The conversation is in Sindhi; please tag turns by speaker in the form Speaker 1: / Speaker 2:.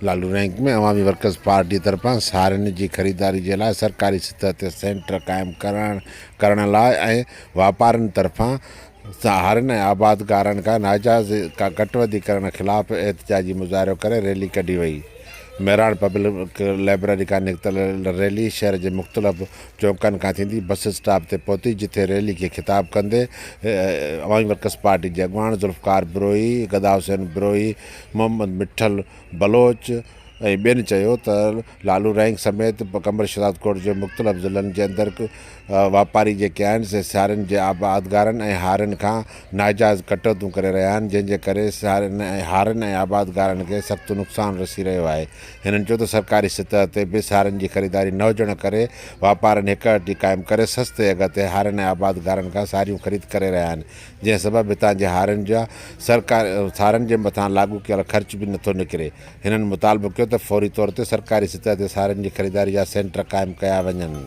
Speaker 1: لالو رينڪ ۾ عوامي ورڪرز پارٽي طرفان سارين جي خريداري جي لاء سرڪاري سطح تي سينٽر قائم ڪرڻ ڪرڻ لاء ۽ واپارين طرفان هارين ۽ آبادگارن کان ناجائز ڪٽ وڌي ڪرڻ خلاف احتجاجي مظاهرو ڪري ريلي ڪڍي وئي. مهراڻ پبلڪ لئبرري کان نڪتل ريلي شهر جي مختلف چونڪن کان ٿيندي بس اسٽاپ تي پهتي جتي ريلي کي خطاب ڪندي عوامي ورڪرز پارٽي جي اڳواڻ ذوالفقار بروهي، گدا حسين بروهي، محمد مٺل بلوچ ۽ ٻين چيو ته لالو رينگ سميت قمبر شهدادڪوٽ جي مختلف ضلعن جي اندر واپاري جيڪي آهن سي سارين جي آبادگارن ۽ هارين کان ناجائز ڪٽوتيون ڪري رهيا آهن جنهن جي ڪري سارين ۽ هارين ۽ آبادگارن کي سخت نقصان رسي رهيو آهي هنن چيو ته سرڪاري سطح تي به سارين جي خريداري نه هجڻ ڪري واپارين هڪ اٽي قائم ڪري سستي اگهه تي هارين ۽ آبادگارن کان ساريون خريد ڪري رهيا آهن جنهن سبب هتان جي هارين جا سرڪار سارين جي مٿان لاڳو ڪيل خرچ به نٿو نڪري. هنن مطالبو ڪيو ته فوري طور تي سرڪاري سطح تي سارين جي خريداري جا سينٽر قائم ڪيا وڃن.